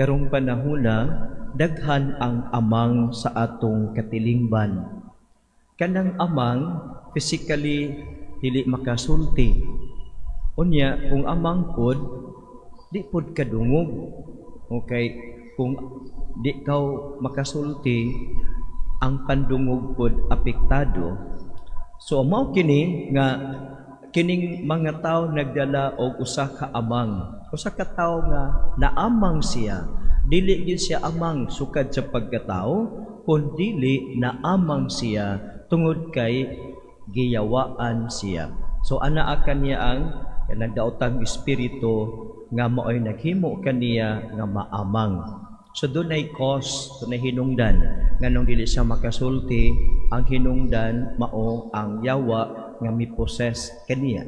Karong panahona, daghan ang amang sa atong katilingban. Kanang amang physically dili makasulti. Unya kung amang pod, di pod kadungog. Okay, kung di kaw makasulti, ang pandungog pod apektado. So mao kini nga kining mga tao nagdala og usa ka amang. Usa ka tawo nga naamang siya. Dili gyud siya amang sukad sa pagkatao, kun dili naamang siya tungod kay giyawaan siya. So anaa kaniya ang kanang daotang espiritu nga maoy naghimo kaniya nga maamang. So dunay cause, dunay hinungdan nganong dili siya makasulti. Ang hinungdan mao ang yawa nga mi-possess kaniya.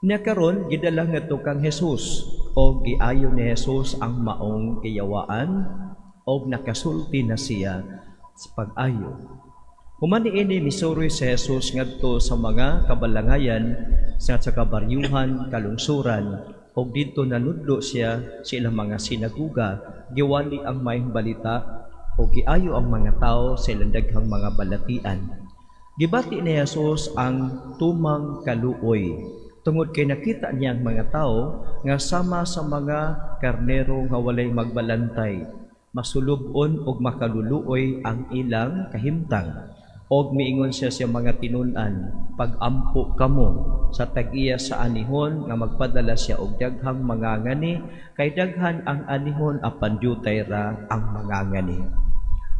Nya karon gidala ngadto kang Jesus og giayo ni Jesus ang maong giyawaan og nakasulti na siya sa pag-ayo. Human niini, misuroy si Jesus ngadto sa mga kabalangayan sa kabaryuhan, kalungsuran, og didto nanudlo siya sa ilang mga sinaguga, giwali ang maayong balita og giayo ang mga tawo sa ilang daghang mga balatian. Gibati ni Jesus ang tumang kaluoy tungod kay nakita niya ang mga tao nga sama sa mga karnero nga walay magbalantay, masulub-on og makaluluoy ang ilang kahimtang. Og miingon siya sa mga tinun-an, "Pag-ampo kamo sa tag-iya sa anihon nga magpadala siya og daghang mangangani, kay daghan ang anihon apan diutay ra ang mangangani."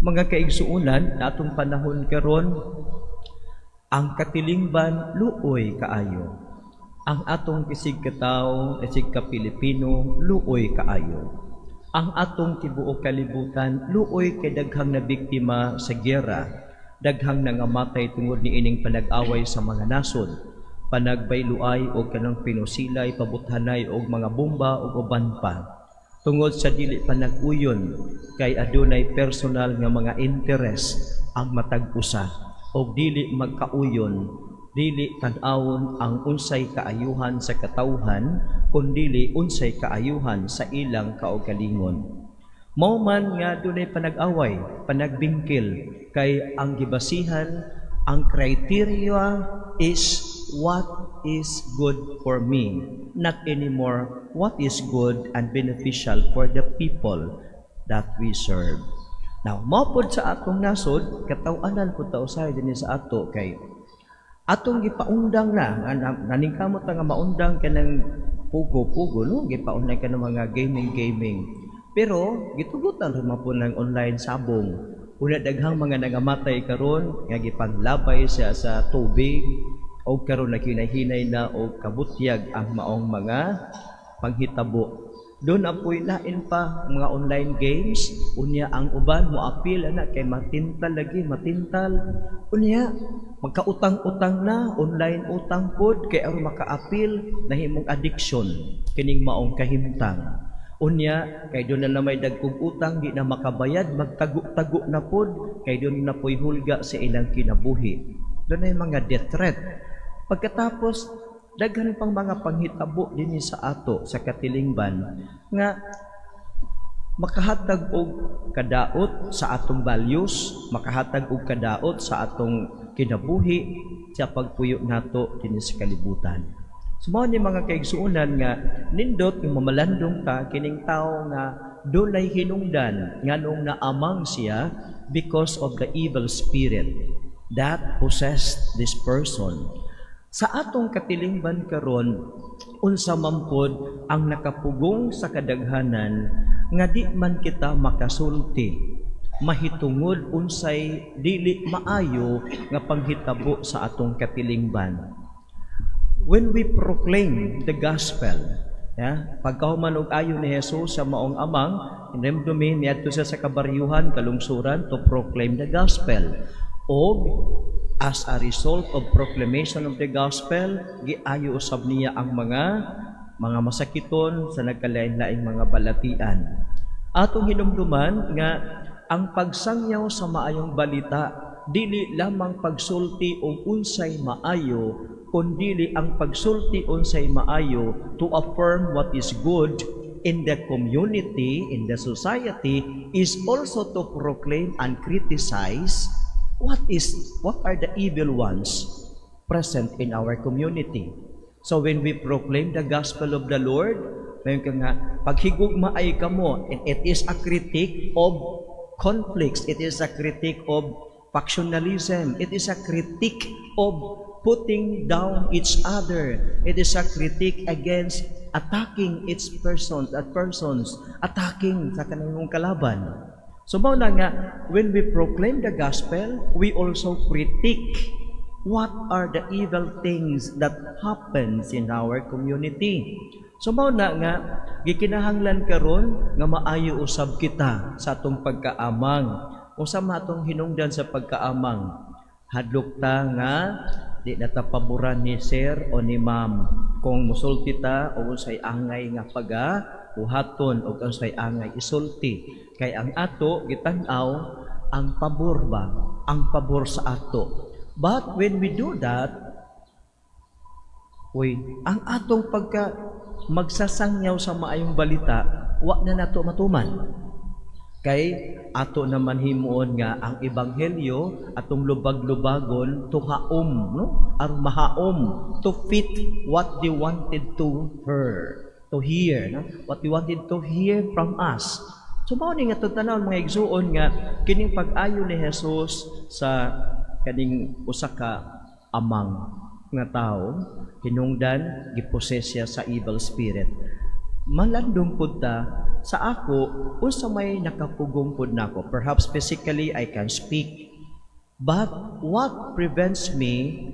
Mga kaigsuonan, atong panahon karon, ang katilingban luoy kaayo. Ang atong isig katawo, isig ka Pilipino, luoy kaayo. Ang atong tibuok kalibutan luoy kay daghang nabiktima sa gyera, daghang nangamatay tungod niining panag-away sa mga nasod, panagbayluay og kanang pinusilay, pabuthanay og mga bomba ug uban pa. Tungod sa dili panag-uyon kay adunay personal nga mga interes ang matag usa og dili magkauyon, dili tan-awon ang unsay kaayuhan sa katawhan kundili unsay kaayuhan sa ilang kaugalingon. Mao man nga dunay panag-away, panagbingkil, kay ang gibasihan, ang criteria is what is good for me, not anymore what is good and beneficial for the people that we serve. Now, mao pod sa atong nasod, kataw-anan pud ta usahay dinhi sa ato kay atong gipaundang na nga naningkamot ta nga maundang kanang pugo-pugo, no, gipaundang ka ng mga gaming gaming, pero gitugutan ra man po ng online sabong. Una, daghang mga nangamatay karon nga gipanglabay siya sa tubig o karon naghinay-hinay na og kabutyag ang maong mga panghitabo. Doon apoy lain pa mga online games. Unya ang uban mo apil ana kay matintal lagi, matintal. Unya magkautang-utang na, online utang pod kay aron makaapil, nahimong addiction kining maong kahimtang. Unya kay doon na may dagkong utang, di na makabayad, magtago-tago na pod kay doon na po'y hulga sa ilang kinabuhi. Doon ay mga death threat. Pagkatapos, daghan pang mga panghitabo dinhi sa ato sa katilingban nga makahatag og kadaot sa atong values, makahatag og kadaot sa atong kinabuhi sa pagpuyo nato dinhi sa kalibutan. So mao ni, mga kaigsuonan, nga nindot yung mamalandong ta kining tao nga dunay hinungdan nganong naamang siya because of the evil spirit that possessed this person. Sa atong katilingban karon, unsa man pod ang nakapugong sa kadaghanan nga di man kita makasulti mahitungod unsay dili maayo nga panghitabo sa atong katilingban? When we proclaim the gospel, yeah, pagkahuman og ayo ni Jesus sa maong amang, hinumdumi niadto siya sa kabaryuhan, kalungsuran to proclaim the gospel. Og as a result of proclamation of the gospel, giayo usab niya ang mga masakiton sa nagkalain-laing mga balatian. Atong hinumduman nga ang pagsangyaw sa maayong balita dili lamang pagsulti og unsay maayo, kundili ang pagsulti unsay maayo to affirm what is good in the community, in the society, is also to proclaim and criticize what are the evil ones present in our community. So when we proclaim the gospel of the Lord, mayon ka nga, paghigugma ay kamo, and it is a critique of conflicts, it is a critique of factionalism, it is a critique of putting down each other, it is a critique against attacking its persons, at persons, attacking sa kanang kalaban. So mao na nga, when we proclaim the gospel, we also critique what are the evil things that happens in our community. So mao na nga gikinahanglan karon nga maayo usab kita sa atong pagkaamang. Unsa man atong hinungdan sa pagkaamang? Hadlok ta nga di na ta paboran ni sir o ni ma'am kung musulti ta o unsay angay nga paga buhaton o unsay angay isulti, kay ang ato gitan-aw ang pabor ba, ang pabor sa ato. But when we do that, uy, ang atong pagka magsasangyaw sa maayong balita, wa na nato matuman. Kay ato naman himuon nga ang ebanghelyo atong lubag-lubagon to haom, no? Aron mahaom, to fit what they wanted to hear, no? What they wanted to hear from us. So mao ni nga tanaw, mga igsuon, nga kining pag-ayo ni Jesus sa kaning usa ka amang nga tao, hinungdan gipossess siya sa evil spirit. Malandong pud ta sa ako, unsa may nakapugong pud nako. Perhaps physically I can speak, but what prevents me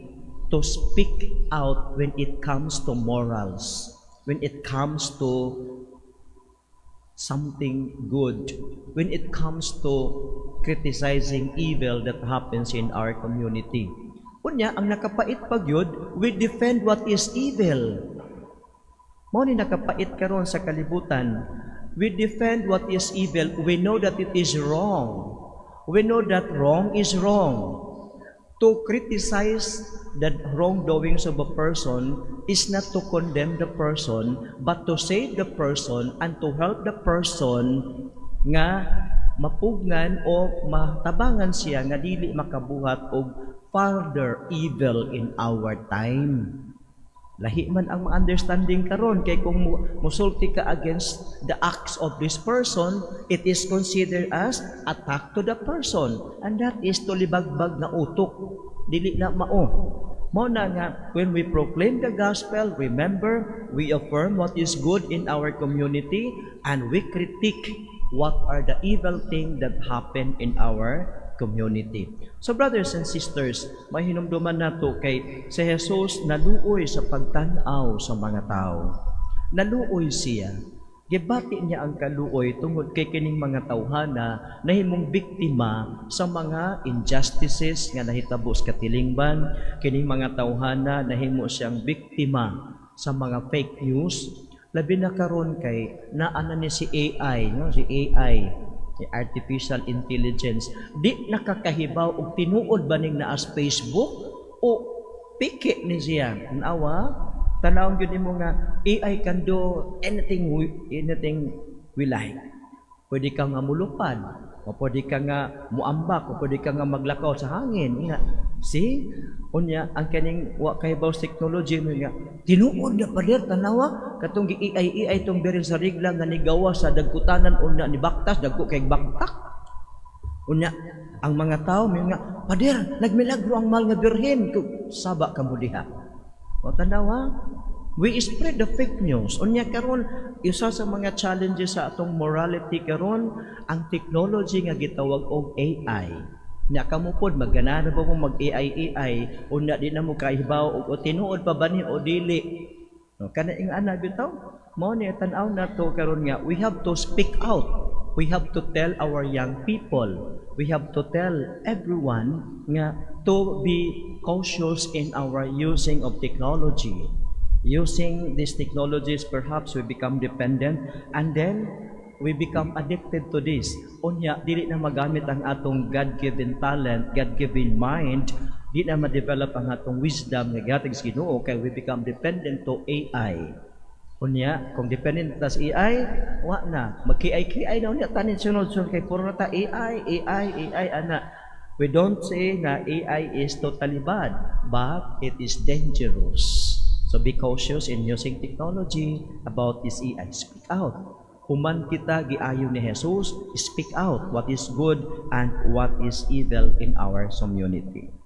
to speak out when it comes to morals, when it comes to something good, when it comes to criticizing evil that happens in our community? Unya, ang nakapait pa gyud, we defend what is evil. Mao ni nakapait karon sa kalibutan. We defend what is evil. We know that it is wrong. We know that wrong is wrong. To criticize the wrongdoings of a person is not to condemn the person, but to save the person and to help the person nga mapugngan o matabangan siya nga dili makabuhat og further evil in our time. Lahi man ang understanding karon, kay kung musulti ka against the acts of this person, it is considered as attack to the person. And that is to libagbag nga utok. Dili na mao. Mao na nga, when we proclaim the gospel, remember, we affirm what is good in our community and we critique what are the evil things that happen in our community. So brothers and sisters, mahinumduman nato kay si Jesus naluoy sa pagtan-aw sa mga tao. Naluoy siya. Gibati niya ang kaluoy tungod kay kining mga tawhana nahimong biktima sa mga injustices nga nahitabo sa katilingban, kining mga tawhana nahimo siyang biktima sa mga fake news, labi na karon kay naa na ni si AI, no? Si AI, si artificial intelligence, di nakakahibaw og tinuod ba ning naa sa Facebook o peke ni siya. Nawa, tanawon gyud nimo nga AI can do anything we like. Pwede ka nga mulupad, o pwede ka nga muambak, o pwede ka nga maglakaw sa hangin. Nga, see? Unya, ang kaning wa kahibaw sa technology mo nga, tinuod na, pader, tanawa, katong gi AI AI tong birin sa regla nga nigawa sa dagkutanan, unya ni baktas, dagko kay baktak. Unya, ang mga tao may nga, "Pader, nagmilagro ang mahal nga birhen." Saba ka mo diha. O tanawa, we spread the fake news. Unya karon, isa sa mga challenges sa atong morality karon ang technology nga gitawag og AI. Nya kamo pod magganahan ba mo mag AI AI, unya di na mo kahibaw og o tinuod pa ba ni o dili. No, kana ing ana bitaw, mao ni tan-aw nato karon nga we have to speak out. We have to tell our young people. We have to tell everyone nga to be cautious in our using of technology. Using these technologies, perhaps we become dependent and then we become addicted to this. Unya, dili na magamit ang atong God-given talent, God-given mind, di na ma-develop ang atong wisdom nga gihatag sa Ginoo kay we become dependent to AI. Unya, kung dependent ta sa AI, wa na. Magkiay-kiay na unya tanin sunod-sunod kay puro na ta AI, AI, AI, ana. We don't say na AI is totally bad, but it is dangerous. So be cautious in using technology about this AI. Speak out. Human kita giayo ni Jesus, speak out what is good and what is evil in our community.